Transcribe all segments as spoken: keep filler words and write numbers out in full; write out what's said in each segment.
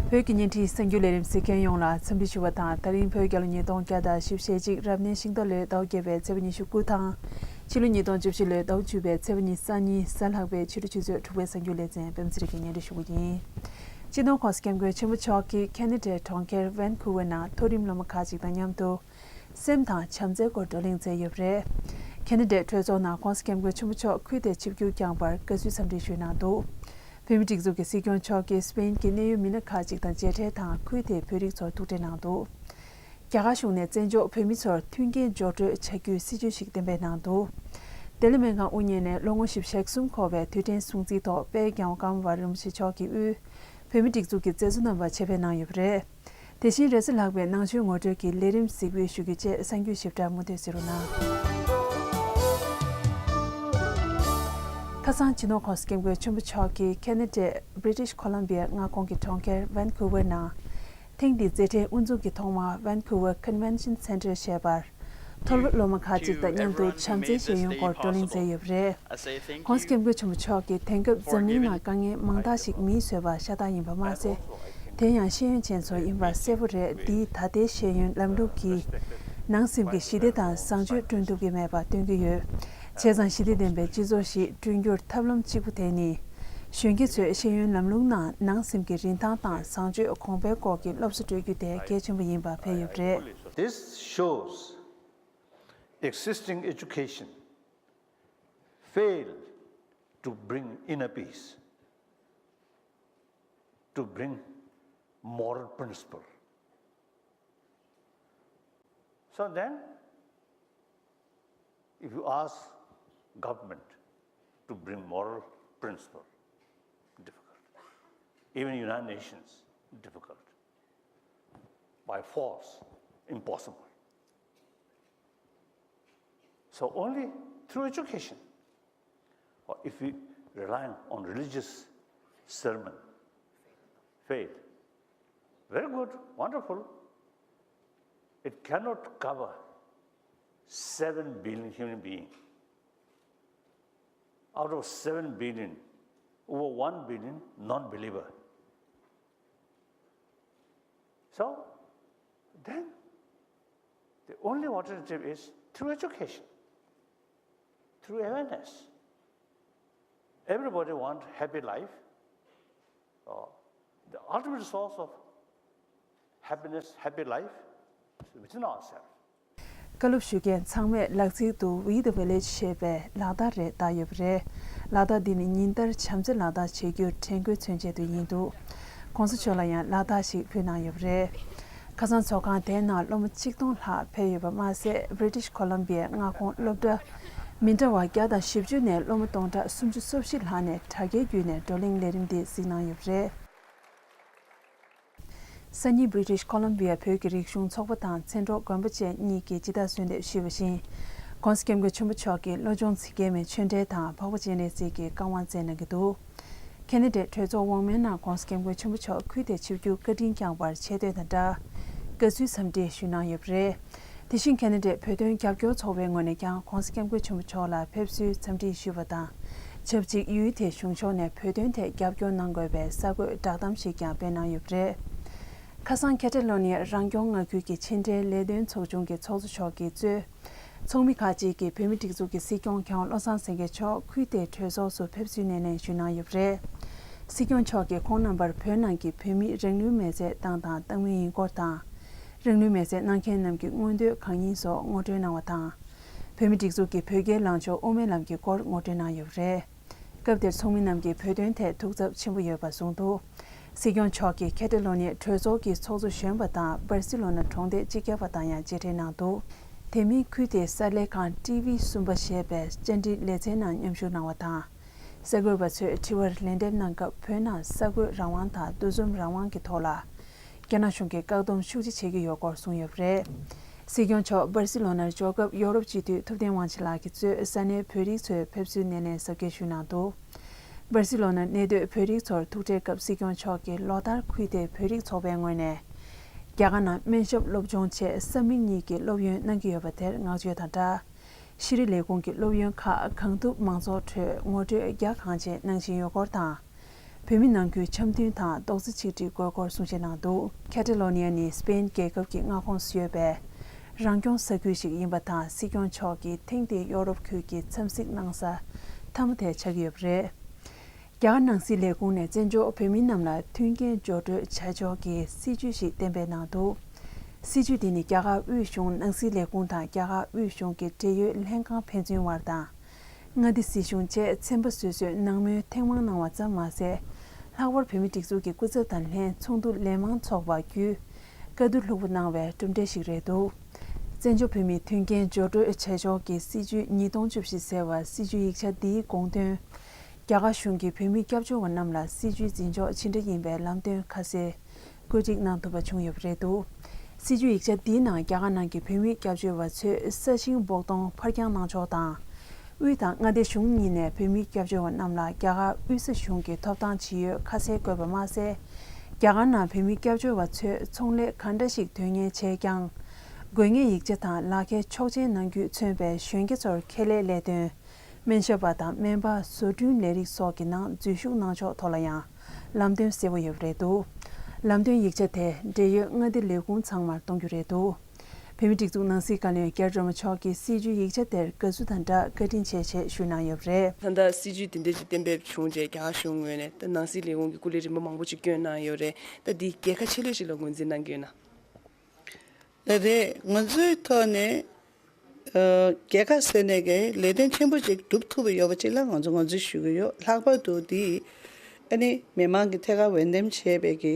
བོད་ཀྱི་བརྙན་འཕྲིན་གསར་འགྱུར་ལས་རིམ་གཟིགས་མཁན་ཡོངས་ལ་འཚམས་འདྲི་ཞུ་བ་དང་། ད་རིང་བོད་རྒྱལ་ལོ་ཉིས་སྟོང་བརྒྱ་དང་བཞི་བཅུ་ཞེ་གཅིག་རབ་གནས་ཤིང་རྟ་ལོའི་ཟླ་བ་བརྒྱད་པའི་ཚེས་པ་ཉི་ཤུ་དགུ་དང་། ཕྱི་ལོ་ཉིས་སྟོང་བཅུ་བཞི་ལོའི་ཟླ་བ་བཅུ་པའི་ཚེས་པ་ཉི་ཤུ་རྩ་གཉིས་གཟའ་ལྷག་པའི་ཕྱི་དྲོ་ཆུ་ཚོད་དྲུག་པའི་གསར་འགྱུར་ལེ་ཚན་པད་མ་ཚེ་རིང་གིས་སྙན་སྒྲོན་ཞུ་གི་ཡིན། སྤྱི་ནོར་༸གོང་ས་༸སྐྱབས་མགོན་ཆེན་པོ་མཆོག་གིས་ཁེ་ན་ཌའི་གྲོང་ཁྱེར་ཝན་ཁུ་ཝར་ནང་མཐོ་རིམ་སློབ་མ་ཁག་ཅིག་དང་མཉམ་དུ། སེམས་དང་བྱམས་བརྩེའི་སྐོར་བགྲོ་གླེང་མཛད་ཡོད་པ་རེད། ཁེ་ན་ཌའི་གྲོས་ཚོགས་ནང་༸གོང་ས་༸སྐྱབས་མགོན་ཆེན་པོ་མཆོག་ཁུལ་དེར་ཆིབས་བསྒྱུར་བསྐྱངས་པར་དགའ་བསུའི་འཚམས་འདྲི་ཞུས་གནང་འདུག་བོད་མིའི་སྒྲིག་འཛུགས་ཀྱི་སྲིད་སྐྱོང་མཆོག་གིས་སི་པེན་གྱི་གནད་ཡོད་མི་སྣ་ཁག་ཅིག་དང་མཇལ་འཕྲད་དང་། ཁུལ་དེའི་བོད་རིགས་ཚོར་ཐུག་འཕྲད་གནང་འདུག་རྒྱ་གར་གཞུང་ནས་བཙན་བྱོལ་བོད་མི་ཚོར་མཐུན་རྐྱེན་སྦྱོར་སྤྲོད་བྱ་རྒྱུའི་སྲིད་ཇུས་ཤིག་གཏན་འབེབས་གནང་འདུག་ལྡི་ལི་སྨན་ཁང་དབུ་བརྙེས་ནས་ལོ་ངོ་བཞི་བཅུ་ཞེ་གསུམ་འཁོར་བའི་དུས་དྲན་སྲུང་བརྩིའི་ཐོག་དཔལ་རྒྱལ་བ་ཀརྨ་པ་རིན་པོ་ཆེ་མཆོག་གི་དབུས་བོད་མིའི་སྒྲིག་འཛུགས་ཀྱི་མཛད་གཙོ་རྣམ་པ་ཆེད་ཕེབས་གནང་ཡོད་པ་རེད། དེ་བཞིན་རེས་གཟའ་ལྷག་པའི་ནང་ཆོས་ངོ་སྤྲོད་ཀྱི་ལས་རིམ་གཟིགས་འབུལ་ཞུ་རྒྱུ་བཅས་གསར་འགྱུར་ཞིབ་ཕྲ་མུ་མཐུད་གཟིགས་རོགས་གནང་། ཁ་སང་སྤྱི་ནོར་༸གོང་ས་༸སྐྱབས་མགོན་ཆེན་པོ་མཆོག་གིས་ཁེ་ན་ཌའི་British Columbia མངའ་ཁོངས་ཀྱི་གྲོང་ཁྱེར་ཝན་ཁུ་ཝར་ནང་། ཐེངས་འདིའི་མཛད་འཕྲིན་དབུ་འཛུགས་ཀྱི་ཐོག་མར་Vancouver Convention Center ཞེས་པར། མཐོ་སློབ་སློབ་མ་ཁག་ཅིག་དང་མཉམ་དུ་བྱམས་བརྩེའི་ཤེས་ཡོན་སྐོར་བགྲོ་གླེང་མཛད་ཡོད་པ་རེད། ༸གོང་ས་༸སྐྱབས་མགོན་ཆེན་པོ་མཆོག་གིས་དེང་སྐབས་འཛམ་གླིང་ནང་དཀའ་ངལ་མང་དག་ཞིག་མིས་བཟོས་པ་ཤ་སྟག་ཡིན་པ་མ་ཟད། དེ་ཡང་ཤེས་ཡོན་ཅན་ཚོ་ཡིན་པ་གསལ་པོ་རེད། འདིས་ད་ལྟའི་ཤེས་ཡོན་ལམ་ལུགས་ཀྱིས་ནང་སེམས་ཀྱི་ཞི་བདེ་དང་བཟང་སྤྱོད་བསྐྲུན་ཐུབ་ཀྱི་མེད་པ་སྟོན་གྱི་ཡོད། བྱས་ཙང་ཞི་བདེ་ལྡན་པའི་སྤྱི་ཚོགས་ཤིག་བསྐྲུན་རྒྱུར་ཐབས་ལམ་གཅིག་པུ་དེ་ནི། གཞོན་སྐྱེས་ཚོས་ཤེས་ཡོན་ལམ་ལུགས་ནང་ནང་སེམས་ཀྱི་རིན་ཐང་དང་བཟང་སྤྱོད་གོང་འཕེལ་སྐོར་གྱི་སློབ་གསོ་སྤྲོད་རྒྱུ་དེ་གལ་ཆེན་པོ་ཡིན་པ་ཕེབས་ཡོད་པ་རེད། This shows existing education failed to bring inner peace, to bring moral principle. So then, if you ask government to bring moral principle, difficult. Even United Nations, difficult. By force, impossible. So only through education, or if we rely on religious sermon, faith, very good, wonderful. It cannot cover seven billion human beings. Out of seven billion, over one billion non-believer. So, then, the only alternative is through education, through awareness. Everybody want happy life. Uh, the ultimate source of happiness, happy life, is within ourselves. བཀའ་སློབ་ཞུ་མཁན་ཚང་མས་ལག་ཚིག་ཏུ་We the Village ཞེས་པའི་ལག་རྟགས་རེ་བཏགས་ཡོད་པ་རེད། ལག་རྟགས་འདི་ནི་ཉིན་ལྟར་བྱམས་བརྩེ་ལག་རྟགས་བྱེད་རྒྱུར་དྲན་སྐུལ་མཚོན་ཆེད་དུ་ཡིན་འདུག ༸གོང་ས་མཆོག་ལ་ཡང་ལག་རྟགས་ཤིག་ཕུལ་གནང་ཡོད་པ་རེད། ཁ་སང་ཚོགས་ཁང་དེའི་ནང་སློབ་མ་གཅིག་སྟོང་ལྷག་ཕེབས་ཡོད་པ་མ་ཟད། British Columbia མངའ་ཁོངས་སློབ་གྲྭ་མི་འདྲ་བ་བརྒྱ་དང་བཞི་བཅུ་ནས་སློབ་མ་སྟོང་ཕྲག་སུམ་ཅུ་སོ་བཞི་ལྷག་ནས་དྲ་རྒྱའི་བརྒྱུད་ནས་བགྲོ་གླེང་ལས་རིམ་འདི་གཟིགས་གནང་ཡོད་པ་རེད། སང་ཉིན་British Columbia བོད་ཀྱི་རིག་གཞུང་ཚོགས་པ་དང་མཚན་སྒྲོག་དགོན་པ་བཅས་གཉིས་ཀྱིས་ཇི་ལྟར་གསོལ་འདེབས་ཞུས་པ་བཞིན། ༸གོང་ས་༸སྐྱབས་མགོན་ཆེན་པོ་མཆོག་གིས་བློ་སྦྱོང་ཚིག་བརྒྱད་མའི་ཆོས་འབྲེལ་དང་འཕགས་པ་སྤྱན་རས་གཟིགས་ཀྱི་བཀའ་དབང་སྩལ་གནང་གི་འདུག་ཁེ་ན་ཌའི་གྲོས་ཚོགས་འོག་མའི་ནང་༸གོང་ས་༸སྐྱབས་མགོན་ཆེན་པོ་མཆོག་ཁུལ་དེར་ཆིབས་བསྒྱུར་བཀའ་དྲིན་བསྐྱངས་པར་ཆེ་བསྟོད་དང་སྦྲགས། དགའ་བསུའི་འཚམས་འདྲི་ཞུས་གནང་ཡོད་པ་རེད། དེ་བཞིན་ཁེ་ན་ཌའི་བོད་དོན་རྒྱབ་སྐྱོར་ཚོགས་པའི་ངོས་ནས་ཀྱང་༸གོང་ས་༸སྐྱབས་མགོན་ཆེན་པོ་མཆོག་ལ་ཕེབས་བསུའི་འཚམས་འདྲི་ཞུས་པ་དང་། ཆབས་ཅིག་ཡུལ་དེའི་གཞུང་ཕྱོགས་ནས་བོད་དོན་ཐད་རྒྱབ་སྐྱོར་གནང་དགོས་པའི་གསར་འགོད་བསྒྲགས་གཏམ་ཞིག་ཀྱང་སྤེལ་གནང་ཡོད་པ་རེད། ཁ་སང་ཁེ་ཊ་ལོ་ནི་ཡ་རང་སྐྱོང་མངའ་ཁུལ་གྱི་ཕྱི་འབྲེལ་ལས་དོན་ཚོགས་ཆུང་གི་ཚོགས་གཙོ་མཆོག་གིས་གཙོས། ཚོགས་མི་ཁག་ཅིག་གིས་བོད་མིའི་སྒྲིག་འཛུགས་ཀྱི་སྲིད་སྐྱོང་མཁས་དབང་བློ་བཟང་སེང་གེ་མཆོག་ཁུལ་དེའི་གྲོས་ཚོགས་སུ་ཕེབས་བསུའི་སྣེ་ལེན་ཞུས་གནང་ཡོད་པ་རེད། སྲིད་སྐྱོང་མཆོག་གིས་ཁོང་རྣམ་པར་བོད་ནང་གི་བོད་མིར་རང་ལུས་མེར་སྲེག་བཏང་དང་གཏང་མུས་ཡིན་སྐོར་དང་། རང་ལུས་མེར་སྲེག་གནང་མཁན་རྣམས་ཀྱི་མངོན་འདོད་གང་ཡིན་སོགས་ངོ་སྤྲོད་གནང་བ་དང་། བོད་མིའི་སྒྲིག་འཛུགས་ཀྱི་བོད་རྒྱའི་ལངས་ཕྱོགས་དབུ་མའི་ལམ་གྱི་སྐོར་ངོ་སྤྲོད་གནང་ཡོད་པ་རེད། སྐབས་དེར་ཚོགས་མི་རྣམས་ཀྱིས་བོད་དོན་ཐད་ཐུགས་འཚབ་ཆེན་པོ་ཡོད་པ་གསུངས་འདུག་སྲིད་སྐྱོང་མཆོག་གིས་ཁེ་ཊ་ལོ་ནི་ཡའི་གྲོས་ཚོགས་ཀྱི་ཚོགས་གཙོ་གཞོན་པ་དང་སྦར་སི་ལོ་ན་གྲོང་སྡེའི་སྤྱི་ཁྱབ་པ་དང་ཡང་མཇལ་འཕྲད་གནང་འདུག་དེ་མིན་ཁུལ་དེའི་གསར་ལས་ཁང་ཊི་ཝི་གསུམ་པ་ཞེས་པའི་བཅར་འདྲི་ལེ་ཚན་ནང་མཉམ་ཞུགས་གནང་བ་དང་། གསར་འགོད་པ་ཚོས་དྲི་བར་ལན་འདེབས་གནང་སྐབས། བོད་ནང་གསར་འགོད་རང་དབང་དང་འདུ་འཛོམས་རང་དབང་གི་ཐོག་ལ། རྒྱ་ནག་གཞུང་གིས་བཀག་སྡོམ་ཤུགས་ཆེ་བྱེད་ཀྱི་ཡོད་སྐོར་གསུངས་ཡོད་པ་རེད། སྲིད་སྐྱོང་མཆོག་སྦར་སི་ལོ་ནར་འབྱོར་སྐབས། ཡོ་རོབ་སྤྱི་འཐུས་ཐུབ་བསྟན་དབང་ཆེན་ལགས་ཀྱིས་གཙོས་ས་གནས་བོད་རིགས་ཚོས་ཕེབས་བསུའི་སྣེ་ལེན་གཟབ་རྒྱས་ཞུས་གནང་འདུག་སྦར་སི་ལོ་ནར་གནས་སྡོད་བོད་རིགས་ཚོར་ཐུག་འཕྲད་སྐབས། སྲིད་སྐྱོང་མཆོག་གིས་ལོ་ལྟར་ཁུལ་དེའི་བོད་རིགས་ཚོགས་པའི་ངོས་ནས། རྒྱ་གར་ནང་སྨན་ཞབས་སློབ་སྦྱོང་ཆེད་ས་མིག་གཉིས་ཀྱི་སློབ་ཡོན་གནང་གི་ཡོད་པ་དེར་བསྔགས་བརྗོད་དང་སྦྲགས། ཤེས་རིག་ལས་ཁུངས་ཀྱི་སློབ་ཡོན་ཁག་གང་ཐུབ་མང་ཚོགས་ཁྲོད་ངོ་སྤྲོད་རྒྱ་གང་ཆེ་གནང་བཞིན་ཡོད་སྐོར་དང་། བོད་མི་ནང་ཁུལ་འཆམ་མཐུན་དང་རྡོག་རྩ་ཆིག་སྒྲིལ་དགོས་སྐོར་གསུང་བཤད་གནང་འདུག་ཁེ་ཏ་ལོ་ནི་ཡ་ནི་སི་པེན་རྒྱལ་ཁབ་ཀྱི་མངའ་ཁོངས་སུ་ཡོད་པའི་རང་སྐྱོང་ས་ཁུལ་ཞིག་ཡིན་པ་དང་། སྲིད་སྐྱོང་མཆོག་གིས་ཐེངས་འདིའི་ཡོ་རོབ་ཁུལ་གྱི་འཚམས་གཟིགས་གནང་ས་མཐའ་མ་དེ་ཆགས་ཀྱི་ཡོད་པ་རེད། རྒྱ་གར་ནང་སྲིད་ལས་ཁུངས་ནས་བཙན་བྱོལ་བོད་མིའི་རྣམས་ལ་མཐུན་རྐྱེན་སྦྱོར་སྤྲོད་བྱ་ཕྱོགས་ཀྱི་སྲིད་ཇུས་ཤིག་གཏན་འབེབས་གནང་འདུག་སྲིད་ཇུས་འདི་ནི་རྒྱ་གར་དབུས་གཞུང་ནང་སྲིད་ལས་ཁུངས་དང་རྒྱ་གར་དབུས་གཞུང་གི་འབྲེལ་ཡོད་ལྷན་ཁང་ཕན་ཚུན་དབར་དང་། མངའ་སྡེ་སྲིད་གཞུང་བཅས་ཚན་པ་སོ་སོས་ནང་མོལ་ཐེངས་མང་གནང་བ་ཙམ་མ་ཟད། ལྷག་པར་བོད་མིའི་སྒྲིག་འཛུགས་ཀྱི་སྐུ་ཚབ་དང་ལྷན་ཚོགས་འདུ་ལན་མང་འཚོགས་པ་བརྒྱུད། བཀའ་བསྡུར་ལྷུག་པོ་གནང་བའི་གྲུབ་འབྲས་ཤིག་རེད་འདུག་བཙན་བྱོལ་བོད་མིའི་མཐུན་རྐྱེན་སྦྱོར་སྤྲོད་བྱ་ཕྱོགས་ཀྱི་སྲིད་ཇུས་ཉིས་སྟོང་བཅུ་བཞི་ཟེར་བ། སྲིད་ཇུས་ཡིག་ཆ་འདིའི་དགོངས་དོན། རྒྱ་གར་གཞུང་གིས་བོད་མི་སྐྱབས་བཅོལ་བ་རྣམས་ལ་སྲིད་ཇུས་འཛིན་ཕྱོགས་ཇི་འདྲ་ཡིན་པའི་ལམ་སྟོན་ཁ་གསལ་བཀོད་སྒྲིག་གནང་ཐུབ་པ་བྱུང་ཡོད་པ་རེད་འདུག་སྲིད་ཇུས་ཡིག་ཆ་འདིའི་ནང་རྒྱ་གར་ནང་གི་བོད་མི་སྐྱབས་བཅོལ་བ་ཚོས་ས་ཞིང་བོགས་གཏོང་ཕར་འགྱངས་གནང་ཕྱོགས་དང་། དབུས་དང་མངའ་སྡེ་གཞུང་གཉིས་ནས་བོད་མི་སྐྱབས་བཅོལ་བ་རྣམས་ལ་རྒྱ་གར་དབུས་ས་གཞུང་གིས་ཐོབ་ཐང་ཇི་ཡོད་ཁ་གསལ་བཀོད་པ་མ་ཟད། རྒྱ་གར་ནང་བོད་མི་སྐྱབས་བཅོལ་བ་ཚོས་ཚོང་ལས་ག་འདྲ་ཞིག་དོན་གཉེར་བྱས་ཀྱང་། དགོས་ངེས་ཡིག་ཆ་དང་ལག་ཁྱེར་ཆོག་མཆན་གནང་རྒྱུས་མཚོན་པའི་གཞོན་སྐྱེས་ཚོར་ཁེ་ལས་ལས་དོན། སྨན་ཞབས་པ་དང་སྨན་པ། བཟོ་སྐྲུན་ལས་རིགས་སོགས་ཀྱི་ནང་འཛུལ་ཞུགས་གནང་ཕྱོགས་ཐོག་ལ་ཡང་ལམ་སྟོན་གསལ་པོ་ཡོད་པ་རེད་འདུག་ལམ་སྟོན་ཡིག་ཆ་དེ་འབྲེལ་ཡོད་མངའ་སྡེ་ལས་ཁུངས་ཚང་མར་གཏོང་རྒྱུ་རེད་འདུག་བོད་མིའི་སྒྲིག་འཛུགས་ནང་སྲིད་བཀའ་བློན་རྒྱ་རི་སྒྲོལ་མ་མཆོག་གིས་སྲིད་ཇུས་ཡིག་ཆ་དེར་དགའ་བསུ་དང་སྦྲགས་བཀའ་དྲིན་ཆེ་ཞེས་ཞུས་གནང་ཡོད་པ་རེད། ད་ལྟ་སྲིད་ཇུས་དེ་འདྲ་ཞིག་གཏན་འབེབས་བྱུང་རྗེས་རྒྱ་གར་གཞུང་ངོས་ནས་ད་ནང་སྲིད་ལས་ཁུངས་ཀྱི་སྐུ་ལས་རིམ་པ་མང་པོ་ཅིག་བསྐྱོན་གནང་ཡོད་རེད། ད་འདི་རྒྱལ་ཁ་ཆེ་ལོས་ཅིག་ལ་ངོས་འཛིན་གནང་གི་ཡོད་ན། ལགས་རེད། ང་ཚོའི་ཐོག་ནས་ཨ་རྒྱལ་ཁ་ཟེར་ནས་ཀྱི་ལས་དོན་ཆེན་པོ་ཅིག་སྒྲུབ་ཐུབ་པ་ཡོད་པ་ཅིག་ལ་ང་ཚོ་ངོས་འཛིན་ཞུ་གི་ཡོད། ལྷག་པར་དུ་འདི་ཨ་ནི་མི་མང་གི་ཐད་ཀར་འོས་འདེམས་བྱས་པའི་གི་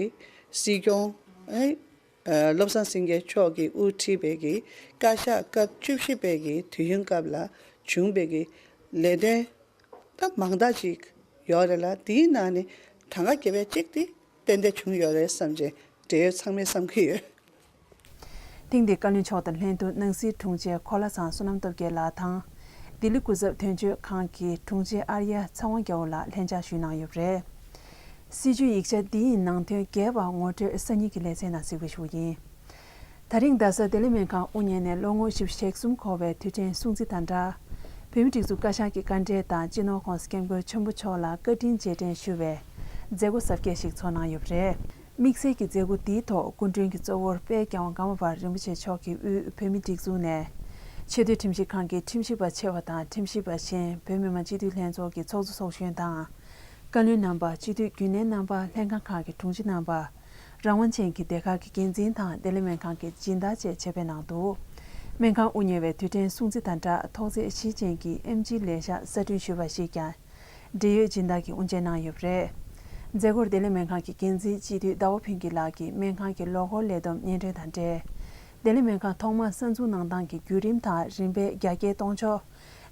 སྲིད་སྐྱོང་ཨ་ཨ་བློ་བཟང་སེང་གེ་མཆོག་གིས་དབུ་ཁྲིད་པའི་གི་བཀའ་ཤག་སྐབས་བཅུ་བཞི་པའི་གི་དུས་ཡུན་སྐབས་ལ་བྱུང་བའི་གི་ལས་དོན་ད་མང་དག་ཅིག་ཡོད་རེད་ལ། དེའི་ནང་ནས་གྲངས་ཀ་བརྒྱ་པའི་གཅིག་དེ་ཏན་ཏན་བྱུང་ཡོད་རེད་བསམ་བྱས་འབྲེལ་ཡོད་ཚང་མས་བསམ་གྱི་ཡོད། ཐེངས་འདིའི་བཀའ་བློན་མཆོག་དང་ལྷན་དུ་ནང་སྲིད་དྲུང་ཆེ་གོ་ལ་ཚང་བསོད་ནམས་སྟོབས་རྒྱལ་ལགས་དང་། ལྡི་ལི་སྐུ་ཚབ་དོན་གཅོད་ཁང་གི་དྲུང་ཆེ་ཨར་ཡ་ཚེ་དབང་རྒྱལ་པོ་ལགས་ལྷན་བཅར་ཞུས་གནང་ཡོད་པ་རེད། སྲིད་ཇུས་ཡིག་ཆ་འདིའི་ནང་དོན་རྒྱས་པ་ངོ་སྤྲོད་སང་ཉིན་གྱི་ལེ་ཚན་ནང་གཟིགས་པ་ཞུ་རྒྱུ་ཡིན། ད་རིང་རྡ་ས་བདེ་ལེགས་སྨན་ཁང་དབུ་བརྙེས་ནས་ལོ་ངོ་བཞི་བཅུ་ཞེ་གསུམ་འཁོར་བའི་དུས་དྲན་སྲུང་བརྩི་དང་སྦྲགས། བོད་མིའི་སྒྲིག་འཛུགས་བཀའ་ཤག་གི་བཀའ་འབྲེལ་དང་སྤྱི་ནོར་༸གོང་ས་༸སྐྱབས་མགོན་ཆེན་པོ་མཆོག་ལ་བཀའ་དྲིན་རྗེས་དྲན་ཞུ་བའི་མཛད་སྒོ་གཟབ་རྒྱས་ཤིག་ཚོགས་གནང་ཡོད་པ་རེད། དམིགས་བསལ་གྱི་མཛད་སྒོ་འདིའི་ཐོག་སྐུ་མགྲོན་གྱི་གཙོ་བོར་དཔལ་རྒྱལ་དབང་ཀརྨ་པ་རིན་པོ་ཆེ་མཆོག་གིས་དབུས་བོད་མིའི་སྒྲིག་འཛུགས་ནས་ཆེས་མཐོའི་ཁྲིམས་ཞིབ་ཁང་གི་ཁྲིམས་ཞིབ་པ་ཆེ་བ་དང་ཁྲིམས་ཞིབ་པ་གཞན། བོད་མི་མང་སྤྱི་འཐུས་ལྷན་ཚོགས་ཀྱི་ཚོགས་གཙོ་ཚོགས་གཞོན་དང་། བཀའ་བློན་རྣམ་པ། སྤྱི་འཐུས་རྒྱུན་ལས་རྣམ་པ། ལྷན་ཁང་ཁག་གི་དྲུང་ཆེ་རྣམ་པ། རང་དབང་ཅན་གྱི་སྡེ་ཁག་གི་འགན་འཛིན་དང་བདེ་ལེགས་སྨན་ཁང་གི་སྦྱིན་བདག་བཅས་ཆེད་ཕེབས་གནང་འདུག་སྨན་ཁང་དབུ་བརྙེས་པའི་དུས་དྲན་སྲུང་བརྩི་དང་སྦྲགས་ཐོག་བརྩེགས་གཞི་ཅན་གྱི་ཨེམ་ཆིའི་ལས་ཤག་གསར་སྐྲུན་ཞུས་པ་ཞིག་ཀྱང་འབྲེལ་ཡོད་སྦྱིན་བདག་གིས་དབུ་འབྱེད་གནང་ཡོད་པ་རེད། མཛད་སྒོར་བདེ་ལེགས་སྨན་ཁང་གི་འགན་འཛིན་སྤྱི་འཐུས་ཟླ་བ་ཕུན་སྐྱིད་ལགས་ཀྱིས་སྨན་ཁང་གི་ལོ་འཁོར་ལས་བསྡོམས་སྙན་སྒྲོན་དང་འབྲེལ། བདེ་ལེགས་སྨན་ཁང་ཐོག་མར་གསར་འཛུགས་གནང་སྟངས་ཀྱི་བརྒྱུད་རིམ་དང་རིམ་པས་རྒྱ་སྐྱེད་གཏོང་ཕྱོགས།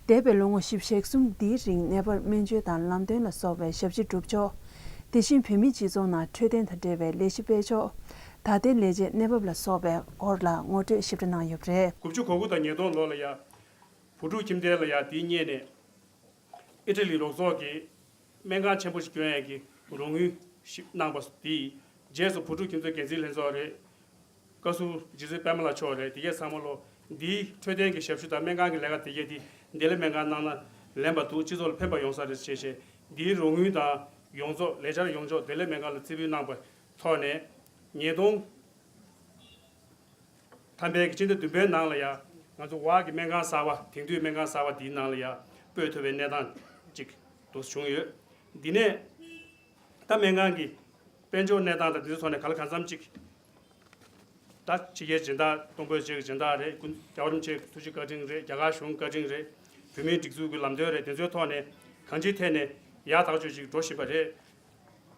འདས་པའི་ལོ་ངོ་བཞི་བཅུ་ཞེ་གསུམ་འདིའི་རིང་ནད་པར་སྨན་བཅོས་དང་ལམ་སྟོན་ལ་སོགས་པའི་ཞབས་ཕྱི་སྒྲུབ་ཕྱོགས། དེ་བཞིན་བོད་མིའི་སྤྱི་ཚོགས་ནང་འཕྲོད་བསྟེན་དང་འབྲེལ་བའི་ལས་གཞི་སྤེལ་ཕྱོགས། ད་ལྟའི་ལས་བྱེད་གནས་བབ་ལ་སོགས་པའི་སྐོར་ལ་ངོ་སྤྲོད་ཞིབ་ཕྲ་གནང་ཡོད་པ་རེད། དགུ་བཅུ་གོ་དགུ་དང་ཉིས་སྟོང་ལོ་ལ་ཡ། བུ་ཕྲུག་ཁྱིམ་སྡེ་ལ་ཡ་དེའི་སྔོན་ནས། ཨི་ཊ་ལི་རོགས་ཚོགས་ཀྱིས་སྨན་ཁང་ཆེན་པོ་ཞིག་བསྐྲུན་ཡས་ཀྱི་རོགས་དངུལ་ཞིག་གནང་བ་དེས། རྗེས་སུ་བུ་ཕྲུག་ཁྱིམ་སྡེའི་འགན་འཛིན་ལྷན་ཚོགས་རེད། བཀའ་ཟུར་རྗེ་བཙུན་པད་མ་ལགས་མཆོག་རེད། དེ་གས་ཚང་མ་ལོ་འདིའི་འཕྲོད་བསྟེན་གྱི་ཞབས་ཞུ་དང་སྨན་ཁང་གི་ལས་ཀ་དེ་གས་དེ་བདེ་ལེགས་སྨན་ཁང་གནང་ན་ལན་པ་འདུག་སྤྱི་ཚོགས་ལ་ཕན་པ་ཡོང་ས་རེད་ཅེས་བཤད། འདིའི་རོགས་དངུལ་དང་ཡོངས་རྫོགས་ལས་འཆར་ཡོངས་རྫོགས་བདེ་ལེགས་སྨན་ཁང་ལ་རྩིས་འབུལ་གནང་པ་ཐོག་ནས་ཉིས་སྟོང་ཐམ་པའི་སྤྱི་ཟླ་བདུན་པའི་ནང་ལ་ཡ། ང་ཚོ་བར་གྱི་སྨན་ཁང་གསར་པ། དེང་དུས་སྨན་ཁང་གསར་པ་འདིའི་ནང་ལ་ཡ་སྤོས་ཐུབ་པའི་གནས་སྟངས་ཅིག་འདུག་བྱུང་ཡོད། འདི་ནས་ད་སྨན་ཁང་གི་དཔལ་འབྱོར་གནས་སྟངས་དང་འདི་ཚོ་ཐོག་ནས་ག་ལ་གང་འཚམ་ཅིག་ད་ཕྱི་རྒྱལ་སྦྱིན་བདག་གཏོང་ཕོད་ཅིག་སྦྱིན་བདག་རེད། ཀུན་རྒྱལ་བ་རིན་པོ་ཆེ་ཐུགས་རྗེ་བཀའ་དྲིན་རེད། རྒྱ་གར་གཞུང་བཀའ་དྲིན་རེད། བོད་མིའི་སྒྲིག་འཛུགས་ཀྱི་ལམ་སྟོན་རེད། དེ་ཚོའི་ཐོག་ནས་གང་ཅིའི་ཐད་ནས་ཡག་ཐག་ཆོད་ཅིག་འགྲོ་བཞིན་པ་རེད།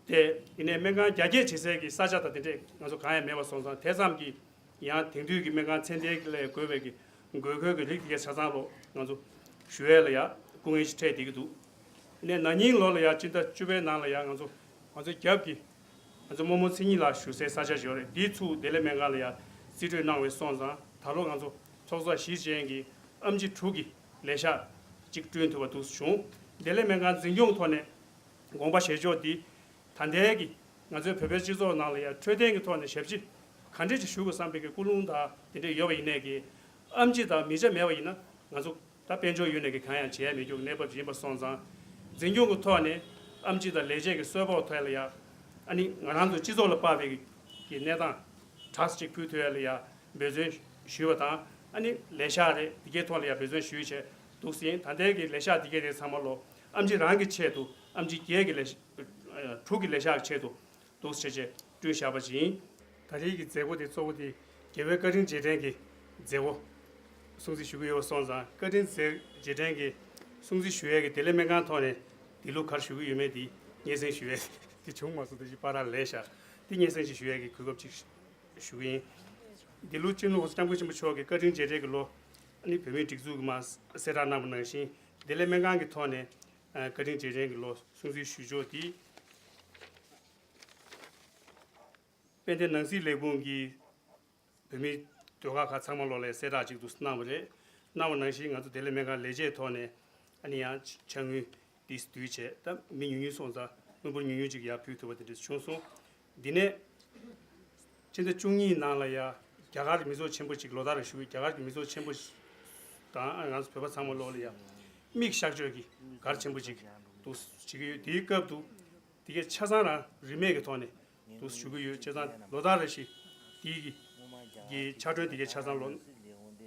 དེ་ཡིན་ནའི་སྨན་ཁང་རྒྱ་སྐྱེད་བྱེད་སའི་གི་ས་ཆ་དང་དེ་འདྲས་ང་ཚོ་གང་ཡང་མེད་པ་སོང་ཙང་། དེ་ཙམ་གྱིས་ཡང་དེང་དུས་ཀྱི་སྨན་ཁང་ཚད་ལྡན་ལས་དགོས་པའི་གི་དགོས་མཁོའི་གི་རིགས་དེ་གས་ཆ་ཚང་ལོ་ང་ཚོ་ཞུ་ཡས་ལ་ཡ་སྐུ་ངལ་ཞིག་འཕྲད་བསྡད་ཀྱི་འདུག་ནས་ན་ནིང་ལོ་ལ་ཡ་སྤྱི་ཟླ་བཅུ་པའི་ནང་ལ་ཡ་ང་ཚོ་ང་ཚོའི་རྒྱབ་ཀྱི་ང་ཚོ་རྨོ་མོ་མཚན་ཉིད་ལ་བཞུགས་སའི་ས་ཆ་ཞིག་ཡོད་རེད། འདི་ཚུར་བདེ་ལེགས་སྨན་ཁང་ལ་ཡ་རྩིས་སྤྲོད་གནང་བའི་སོང་ཙང་། ད་ལོ་ང་ཚོ་ཚོགས་གཙོ་གཞི་བྱས་ཀྱི་ཨེམ་ཆི་དྲུག་གི་ལས་ཤག་ཅིག་བསྐྲུན་ཐུབ་པ་འདུག་བྱུང་། བདེ་ལེགས་སྨན་ཁང་འཛིན་སྐྱོང་ཐོག་ནས་དགོངས་པ་བཞེས་ཕྱོགས་འདི། ད་ལྟའི་གི་ང་ཚོའི་བོད་པའི་སྤྱི་ཚོགས་ནང་ལ་ཡ་འཕྲོད་བསྟེན་གྱི་ཐོག་ནས་ཞབས་ཕྱི་ག་འདྲས་ཅིག་ཞུ་དགོས་བསམ་པའི་གི་ཀུན་སློང་དང་དེ་འདྲས་ཡོད་པ་ཡིན་ནའི་གི། ཨེམ་ཆི་དང་མི་ཆ་མེད་པ་ཡིན་ན་ང་ཚོ་ད་དཔལ་འབྱོར་ཡོད་ནའི་གི་གང་ཡང་བྱེད་ཡ་མེད་རྒྱུ་གི་གནས་བབ་ཡིན་པ་སོང་ཙང་། འཛིན་སྐྱོང་གི་ཐོག་ནས་ ཨེམ་ཆི་དང་ལས་བྱེད་ཀྱི་གསོལ་ཕོགས་ཐོག་ལ་ཡ། ཨ་ནི་ང་རང་ཚོ་སྤྱི་ཚོགས་ལ་དཔག་པའི་གི་གནས་སྟངས་དྲག་ཅིག་ཕུལ་ཐུབ་ཡ་ལ་ཡ་འབད་བརྩོན་ཞུས་པ་དང་། ཨ་ནི་ལས་ཤག་རེད། འདི་གའི་ཐོག་ལ་ཡ་འབད་བརྩོན་ཞུས་བྱས་འདུག་ཟིན། ད་ལྟའི་གི་ལས་ཤག་འདི་གའི་རེད་ཚང་མ་ལོ་ཨེམ་ཆི་རང་གི་ཆེད་དུ། ཨེམ་ཆི་བརྒྱད་ཀྱི་ལས་ཤག་དྲུག་གི་ལས་ཤག་གི་ཆེད་དུ་འདུག་བྱས་བྱས་བསྐྲུན་བཞག་པ་ཅིག་ཡིན། ད་རེས་ཀྱི་མཛད་སྒོ་དེ་གཙོ་བོ་དེ་རྒྱལ་བའི་བཀའ་དྲིན་རྗེས་དྲན་གྱི་མཛད་སྒོ་སྲུང་བརྩི་ཞུ་གི་ཡོད་པ་སོང་ཙང་། བཀའ་དྲིན་རྗེས་དྲན་གྱི་སྲུང་བརྩི་ཞུ་ཡས་ཀྱི་བདེ་ལེགས་སྨན་ཁང་ཐོག་ནས་འདི་ལུ་ག་རེ་ཞུ་གི་ཡོད་མེད་འདི་སྙན་སེང་ཞུ་ཡས་དེ་བྱུང་མ་སོང་། དེ་བཞིན་པར་ལས་བཞག་འདི་སྙན་སེང་ཞིག་ཞུ་ཡས་ཀྱི་གོ་སྐབས་ཅིག་ཞུ་གི་ཡིན། འདི་ལུ་སྤྱི་ནོར་༸གོང་ས་༸སྐྱབས་མགོན་ཆེན་པོ་མཆོག་གི་བཀའ་དྲིན་རྗེས་དྲན་གྱི་ལོ། ཨ་ནི་བོད་མིའི་སྒྲིག་འཛུགས་ཀྱིས་མར་གསལ་བསྒྲགས་གནང་བ་ནང་བཞིན། བདེ་ལེགས་སྨན་ཁང་གི་ཐོག་ནས་ཨ་བཀའ་དྲིན་རྗེས་དྲན་གྱི་ལོ་སྲུང་བརྩི་ཞུ་ཕྱོགས་འདི། དཔལ་ལྡན་ནང་སྲིད་ལས་ཁུངས་ཀྱིས་བོད་མིའི་ཟློས་གར་ཁག་ཚང་མ་ལོག་ལ་གསལ་བསྒྲགས་ཅིག་ཏུ་གནང་བ་རེད། གནང་བ་ནང་བཞིན་ང་ཚོ་བདེ་ལེགས་སྨན་ཁང་ལས་བྱེད་ཐོག་ནས་ཨ་ནི་ཡང་ཕྱག་དངུལ་འདི་བསྡུས་བྱས། ད་མི་ཉུང་ཉུང་སོང་ཙང་དངུལ་འབོར་ཉུང་ཉུང་ཅིག་ཡར་ཕུལ་ཐུབ་པ་དེ་འདྲ་བྱུང་སོང་། འདི་ནས་ཕྱི་ཟླ་བཅུ་གཉིས་ནང་ལ་ཡ་རྒྱ་གར་གྱི་མི་ཚོགས་ཆེན་པོ་ཅིག་ལོ་ལྟར་རེ་ཞུ་བའི་རྒྱ་གར་གྱི་མི་ཚོགས་ཆེན་པོ་དང་། ང་ཚོ་བོད་པ་ཚང་མ་ལོག་ལ་ཡ་མིག་གཤག་བཅོས་ཀྱི་གར་ཆེན་པོ་ཅིག་ཏུ་བྱེད་ཀྱི་ཡོད། དེའི་སྐབས་དུ། དེ་གའི་ཆ་ཚང་རང་རིན་མེད་ཀྱི་ཐོག་ནས་འདུག་ཞུ་གི་ཡོད། བྱས་ཙང་ལོ་ལྟར་རེ་བཞིན་དེའི་གི་གི་ཕྱག་གྲོན་དེ་གའི་ཆ་ཚང་ལོ།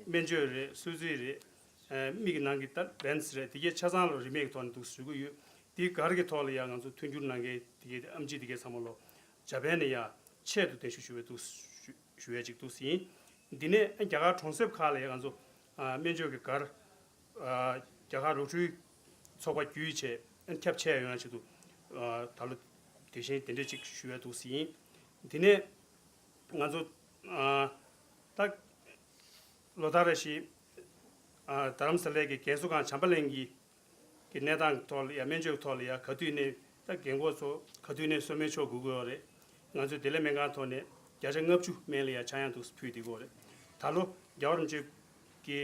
སྨན་བཅོས་རེད། གསོལ་ཚིགས་རེད། ཨ་མིག་གི་ནང་གི་ད་ལེན་སི་རེད། དེ་གའི་ཆ་ཚང་ལོ་རིན་མེད་ཀྱི་ཐོག་ནས་འདུག་ཞུ་གི་ཡོད། དེའི་གར་གྱི་ཐོག་ལ་ཡང་ང་ཚོ་མཐུན་འགྱུར་གནང་མཁན་དེ་གའི་ཨེམ་ཆི་དེ་གའི་ཚང་མ་ལོ་འཇར་པན་ནས་ཡང་ཆེད་དུ་གདན་ཞུ་ཞུ་བའི་འདུག་ཞུ་ཞུ་ཡས་ཅིག་འདུག་ཟིན། འདི་ནས་རྒྱ་གར་གྲོང་གསེབ་ཁག་ལ་ཡང་ང་ཚོ་ཨ་སྨན་བཅོས་ཀྱི་གར། ཨ་རྒྱ་གར་རོགས་སྐྲུན་ཚོགས་པ་བརྒྱུད་བྱས་ཨ་ཁྱབ་ཆེ་ཡོང་ཡ་ཆེད་དུ། ཨ་ད་ལོ་དེ་བཞིན་དེ་འདྲས་ཅིག་ཞུ་ཡ་འདུག་ཟིན། འདི་ནས་ང་ཚོ་ཨ་ད་ལོ་ལྟར་རེ་བཞིན་ཨ་རྡ་རམ་ས་ལའི་གི་རྒན་གསོ་ཁང་བྱམས་པ་གླིང་གི་གི་གནས་སྟངས་ཐོག་ལ་ཡ། སྨན་བཅོས་ཐོག་ལ་ཡ་ག་དུས་ནས་ད་རྒན་གོག་ཚོ་ག་དུས་ནས་གསོལ་སྨན་མཆོད་དགོས་ཀྱི་ཡོད་རེད། ང་ཚོའི་བདེ་ལེགས་སྨན་ཁང་ཐོག་ནས་བརྒྱ་ཆ་ལྔ་བཅུ་སྨན་ལ་ཡ་ཆག་ཡང་དུ་ཕུལ་བསྡད་ཀྱི་ཡོད་རེད། ད་ལོ་རྒྱལ་བ་རིན་པོ་ཆེ་གི་